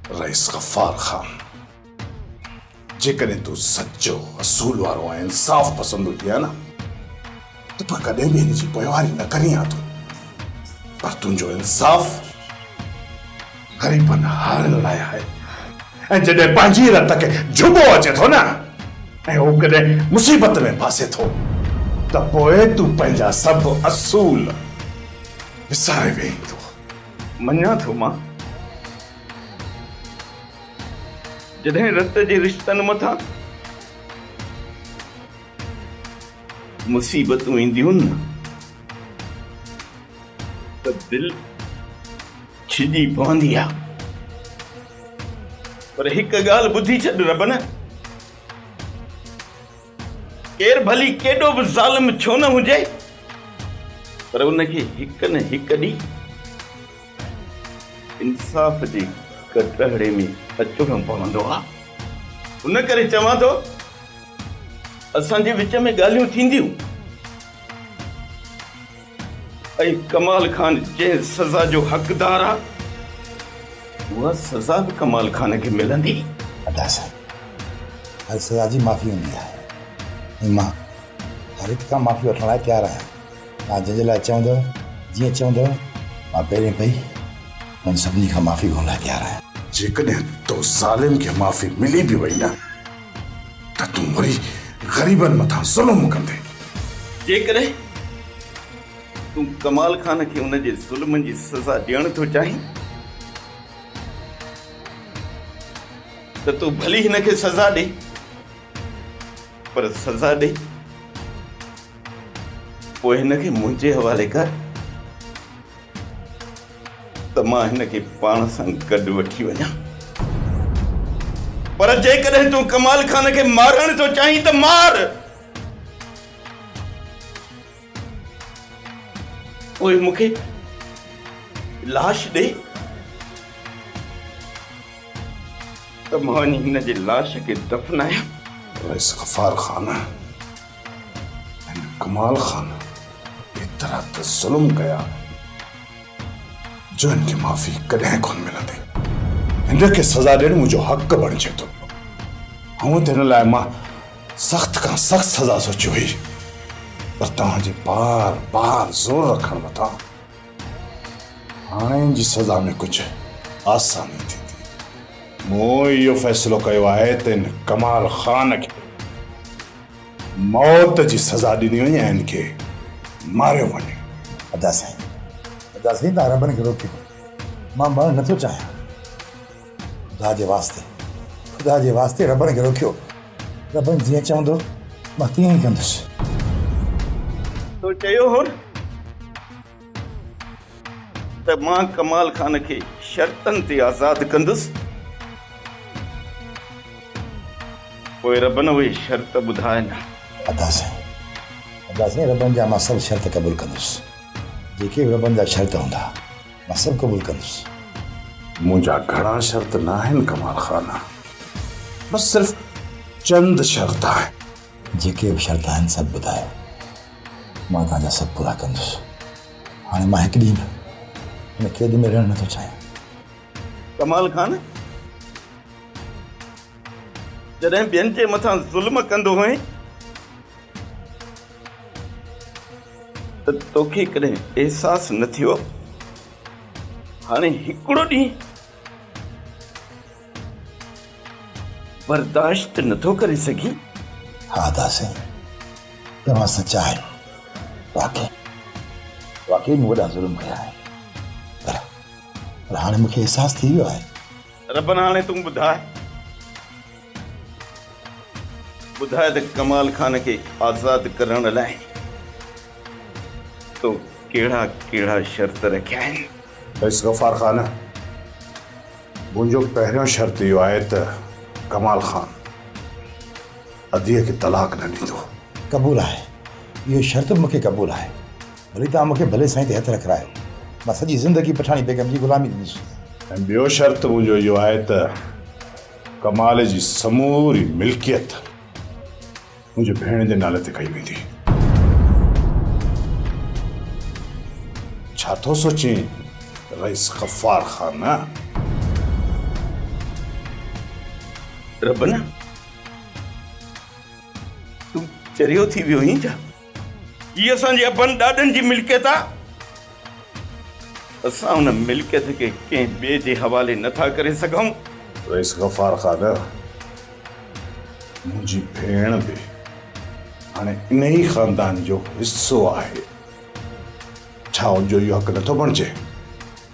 رئيس غفار خان، جيڪڏهن تون سچو، اصول وارو ۽ انصاف پسند هجين ها نه ته پوء ڪڏهن به هن جي پوئواري نه ڪرين ها تون. پر تنهنجو انصاف غريبن هارين لاء آهي ۽ جڏهن پنهنجي رت کي جهٻو اچي ٿو نه ۽ هو ڪڏهن مصيبت ۾ ڦاسي ٿو ته پوء تون پنهنجا سڀ اصول وساري ويهين ٿو. مڃان ٿو مان. جڏهن رت جي رشتن مٿان مصيبتون اينديون نه ته دل ڇڄي پوندي آ. پر هڪ ڳالهه ٻڌي ڇڏ ربن، ڪير ڀلي ڪيڏو به ظالم ڇو نه هجي، پر ان کي هڪ نه هڪ ڏينهن انصاف جي ڪٽهڙي ۾ اچڻو پوندو آ. ان ڪري چوان ٿو، اسان جي وچ ۾ ڳالهيون ٿينديون ۽ ڪمال خان جنهن سزا جو حقدار آ، اها سزا به ڪمال خان کي ملندي. ادا سائين، هر سزا جي معافي هوندي آهي ۽ مان هر هڪ کان معافي وٺڻ لاء تيار آهيان. توهان جنهن جي لاء چوندؤ، جيئن چوندؤ، مان پهرين پئي انهن سڀني کان معافي گهرڻ لاء تيار آهيان. جيڪڏهن تو ظالم کي معافي ملي به وئي نه ته تون وري غريبن مٿان ظلم ڪندين. جيڪڏهن تون ڪمال خان کي ان جي ظلمن جي سزا ڏيڻ ٿو چاهين ته تون ڀلي هن کي سزا ڏي، پر سزا ڏئي پوء هن کي منهنجي حوالي ڪر ته مان هن کي پاڻ سان گڏ وٺي وڃان. پر جيڪڏهن تون ڪمال خان کي مارڻ ٿو چاهين ته مار. پوء مون کي لاش ڏي ته مان وڃي هن جي لاش کي دفنايان. رئيس غفار خان هن ڪمال خان ايترا ته ظلم ڪيا جو هن کي معافي ڪڏهن ڪونه ملندي. هن کي سزا ڏيڻ منهنجو حق بڻجي ٿو پيو. هونء ته هن لاء مان سخت کان سخت سزا سوچي هئي، پر توهان جي بار بار زور رکڻ مٿان هاڻي جي سزا ۾ ڪجهه آساني ٿيندي. مون اهو فيصلو ڪيو آهي ته ان ڪمال خان کي موت جي سزا ڏني وڃي ۽ ان کي ماريو وڃي. ادا سائين، ادا سائين توهان ربن کي روڪيو، مان مرڻ نٿو چاهيان. خدا جي واسطي، خدا جي واسطي ربن کي روڪيو. ربن جيئن چوندو مان تيئن ئي ڪندس. تو چيو هو نه ته مان ڪمال خان کي شرطن تي آزاد ڪندس. پوء ربن اهي شرط ٻڌاء نه. ادا سائين، ادا سائين ربن جا مان سڀ شرط قبول ڪندس. جيڪي به ربن جا شرط هوندا مان سڀ قبول ڪندس. منهنجا گهڻا شرط ناهن ڪمال خان، بس صرف چند شرط آهن. جيڪي به شرط آهن سڀ ٻڌايو، مان توهان جا سڀ پورا ڪندس. هاڻي مان هڪ ڏينهن به هن قيد ۾ رهڻ نٿو چاهيان. ڪمال خان، جڏهن ٻين جي مٿان ظلم ڪندو هئين ته توکي ڪڏهن احساس نه ٿيو؟ هاڻي هڪڙو ڏينهن برداشت نٿو ڪري سگهين؟ ها ادا سائين، توهان سچا آهيو. واقعي واقعي مون وڏا ظلم ڪيا آهن، پر پر هاڻي مون کي احساس ٿي ويو آهي. ربن هاڻي تون ٻڌاء ٻڌاء ته ڪمال خان کي آزاد ڪرڻ لاء تو ڪهڙا ڪهڙا شرط رکيا آهن؟ رئيس غفار خان، منهنجو پهريون شرط اهو آهي ته ڪمال خان اديء کي طلاق نه ڏيندو. قبول آهي. اهو شرط به مون کي قبول آهي. ڀلي توهان مون کي ڀلي سائين تي هٿ رکرايو. مان سڄي زندگي پٺاڻي بيگم جي غلامي ڏيندس. ۽ ٻيو شرط منهنجو اهو آهي ته ڪمال جي سموري ملڪيت منهنجي ڀيڻ جي نالي تي ڪئي ويندي. ڇا ٿو سوچين رئيس غفار خان؟ ربنا، تون چريو ٿي ويو آهين ڇا؟ هي اسان جي ابن ڏاڏن جي ملڪيت آ. اسان ان ملڪيت کي ڪنهن ٻئي جي حوالي نه ٿا ڪري سگهون. رئيس غفار خان، منهنجي ڀيڻ به هاڻي انهي خاندان جو حصو آهي. ڇا ان جو اهو حق نه ٿو بڻجي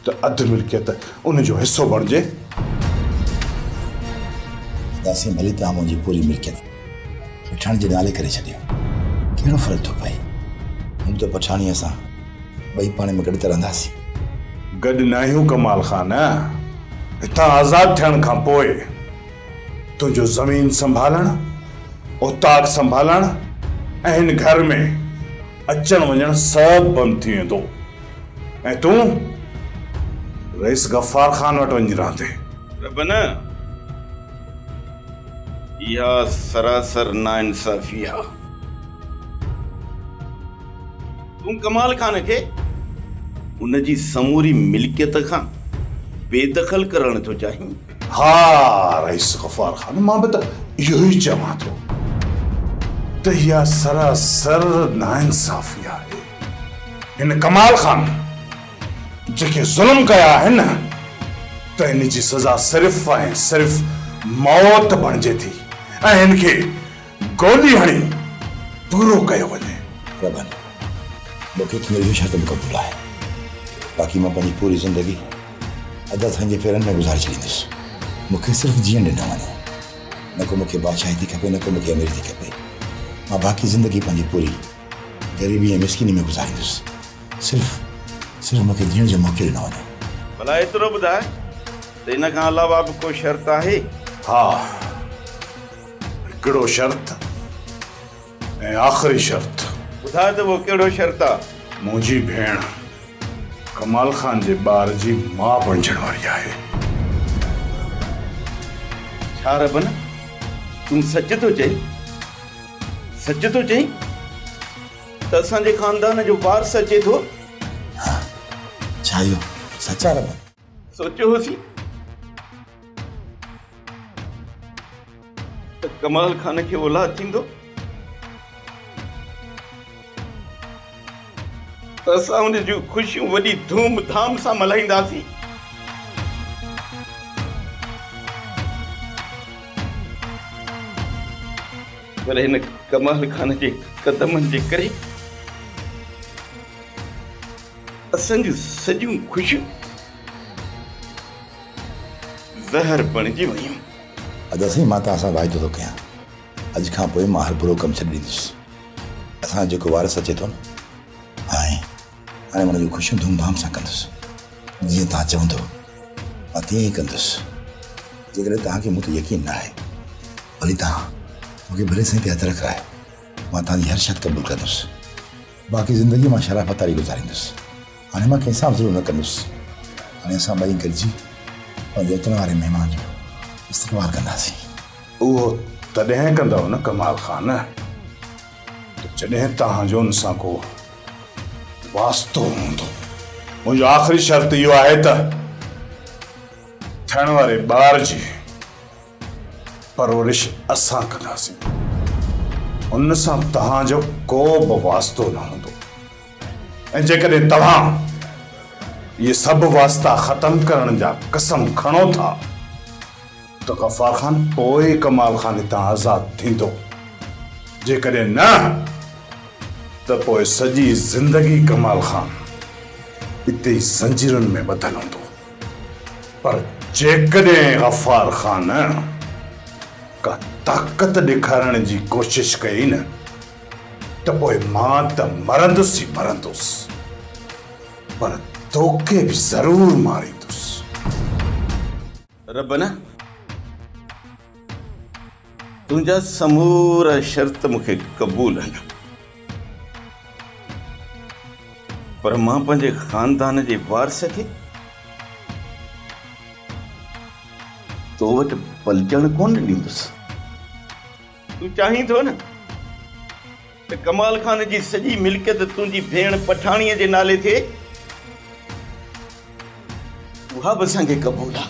ته اڌ ملڪيت ان جو حصو بڻجي؟ ادا سائين ڀلي توهان منهنجي پوري ملڪيت پٺاڻ جي نالي ڪري ڇڏيو ڪهڙو فرق ٿو پئي مون ته پٺاڻيء سان ٻئي پاڻ ۾ گڏ ته رهنداسين. گڏ ناهيون ڪمال خان هتان آزاد ٿيڻ کان پوء تنهنجو زمين سنڀالڻ، اوطاق سنڀالڻ ۽ هن گهر ۾ اچڻ وڃڻ سڀ بند ٿي ويندو ۽ تون رئيس غفار خان وٽ وڃي رهندين. رب نه، اها سراسر ناانصافي آ. تون ڪمال خان کي ان جي سموري ملڪيت کان بي دخل ڪرڻ ٿو چاهين؟ ها رئيس غفار خان مان به ته اهو ئي چوان ٿو ته اها سراسر ناانصافي آهي. هن ڪمال خان جيڪي ظلم ڪيا آهن ته ان جي سزا صرف ۽ صرف موت بڻجي ٿي ۽ هن کي گولي هڻي پورو ڪيو وڃي. ربن مون کي تنهنجو اهو شرط به قبول آهي باقي مان پنهنجي پوري زندگي ادا سائين جي پيرن ۾ گذاري ڇڏيندس. مون کي صرف جيئڻ ڏنو وڃي. نه ڪو مون کي بادشاهي ٿي کپي نه ڪو مون کي اميري ٿي کپي. مان باقي زندگي پنهنجي پوري غريبي ۽ مسڪيني ۾ گذاريندس. صرف صرف مون کي جيئڻ جو موقعو ڏنو وڃي. ڀلا ايترو ٻڌاء ته ان کان علاوه به ڪو شرط آهي؟ ها، هڪڙو شرط ۽ آخري شرط. ٻڌاء ته اهو ڪهڙو شرط آ؟ منهنجي ڀيڻ ڪمال خان جي ٻار جي ماء بڻجڻ واري آهي. ڇا ربن، تون سچ ٿو چئين؟ سچ ٿو چئين ته اسان جي خاندان جو وارث اچي ٿو؟ ها، ڇا اهو سچ آ ربن؟ سوچيو هوسين ته ڪمال خان کي اولاد ٿيندو ته اسان ان جون خوشيون وڏي ڌوم ڌام سان ملهائينداسين. پر هن ڪمال خان جي قدمن جي ڪري اسان جون سڄيون خوشيون زهر بڻجي ويون. ادا سائين مان توهان سان واعدو ٿو ڪيان اڄ کان پوء مان هر برو ڪم ڇڏي ڏيندس. اسان جو جيڪو وارث اچي ٿو نه هاڻي هاڻي مان ان جون خوشيون ڌوم ڌام سان ڪندس. جيئن توهان چوندو مان تيئن ئي ڪندس. جيڪڏهن توهان کي مون تي يقين نه آهي ڀلي توهان مون کي ڀلي سائين تي هٿ رکرايو مان توهان جي هر شرط قبول ڪندس. باقي زندگي مان شرافت واري گذاريندس. هاڻي مان ڪنهن سان به ظلم نه ڪندس. هاڻي اسان ٻئي گڏجي پنهنجي اچڻ واري مهمان جو استقبال ڪنداسين. اهو تڏهن ڪندؤ نه ڪمال خان ته جڏهن توهان جو ان سان ڪو واسطو هوندو. منهنجو آخري شرط اهو آهي ته ٿيڻ واري ٻار جي پرورش اسان ڪنداسين. ان سان توهان جو ڪو به واسطو نه هوندو. ۽ جيڪڏهن توهان اهي سڀ واسطا ختم ڪرڻ جا قسم کڻو ٿا ته غفار خان پوء ئي ڪمال خان هتان آزاد ٿيندو، جيڪڏهن نه ته پوء سڄي زندگي ڪمال خان اتي ئي زنجيرن ۾ ٻڌل هوندو. پر جيڪڏهن غفار خان ڪا طاقت ڏيکارڻ جي ڪوشش ڪئي نه ته پوء مان ته مرندس ئي مرندس، پر توکي به ضرور ماريندس. ربنا، تنهنجا سمورا شرط مون کي قبول آهن، پر مان پنهنجي خاندان جي وارث کي تو وٽ پلجڻ ڪونه ڏيندس. تون چاهين ٿو نه ته ڪمال خان جي سڄي ملڪيت تنهنجي ڀيڻ پٺاڻيء جي نالي ٿئي؟ اها به اسان کي قبول آ.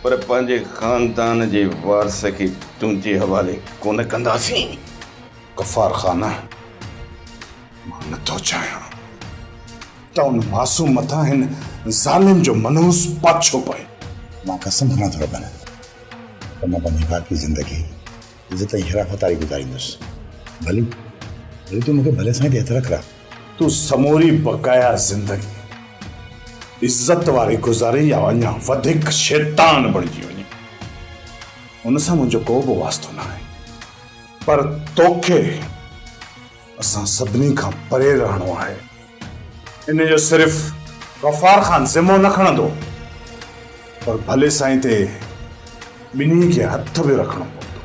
پر پنهنجي خاندان جي وارث کي تنهنجي حوالي ڪونه ڪنداسين. غفار خان، مان نٿو چاهيان ته ان معصوم مٿان هن ظالم جو منحوس پاڇو پئي. مان قسم کڻان ٿو ربن ته مان پنهنجي باقي زندگي عزت ۽ شرافت واري گذاريندس. ڀلي، ڀلي تون مون کي ڀلي سائين تي هٿ رکراء. تون سموري بقايا زندگي عزت واري گذارين يا اڃا وڌيڪ شيطان بڻجي وڃين، ان سان منهنجو ڪو به واسطو ناهي. پر توکي اسان سڀني کان پري رهڻو آهي. ان جو صرف غفار خان ذمو نه کڻندو پر ڀلي سائين تي ٻنهي کي هٿ به رکڻو پوندو.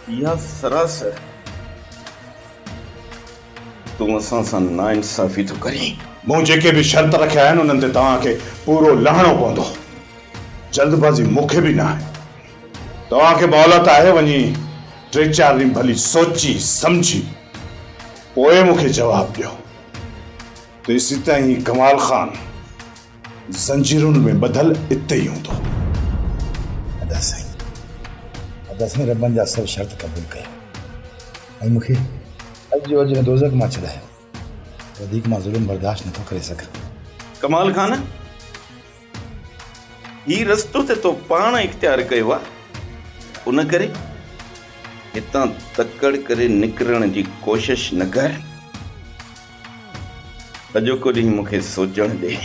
اها سراسر تون اسان سان ناانصافي ٿو ڪرين. مون جيڪي به شرط رکيا آهن انهن تي توهان کي پورو لهڻو پوندو. جلدبازي مون کي به ناهي. توهان کي مهلت آهي وڃي ٽي چار ڏينهن ڀلي سوچي سمجهي پوء مون کي جواب ڏيو. تيسيتائين هي ڪمال خان زنجيرن ۾ ٻڌل اتي ئي هوندو. ادا سائين ادا سائين ربن جا سڀ شرط قبول ڪيو ۽ مون کي اڄ جو اڄ هن دوزخ مان ڇڏايو. وڌيڪ مان ظلم برداشت نٿو ڪري سگهان. ڪمال خان هي رستو ته تو پاڻ اختيار ڪيو آ، ان ڪري هتان تڪڙ ڪري نڪرڻ جي ڪوشش نه ڪر. اڄوڪو ڏينهن مون کي سوچڻ ڏي.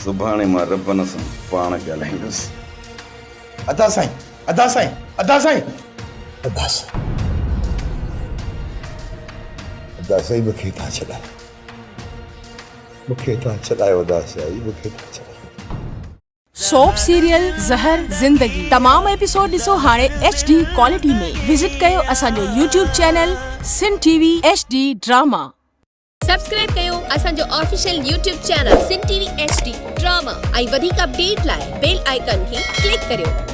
سڀاڻي مان ربن سان پاڻ ڳالهائيندس. ادا سائين! ادا سائين! ادا سائين! ادا سائين! ادا سائين مون کي هتان ڇڏايو. مون کي هتان ڇڏايو ادا سائين مون کي هتان ڇڏايو. سوپ سيريل زهر زندگي تمام ايپيسوڊ ڏسو هاڻي ايڇ ڊي ڪوالٽي ۾ وزٽ ڪيو اسان جو YouTube channel Sindh T V H D drama. Subscribe ڪيو اسان جو official YouTube channel Sindh T V H D drama ۽ وڌيڪ اپڊيٽ لاء بيل آئيڪان کي ڪلڪ ڪريو.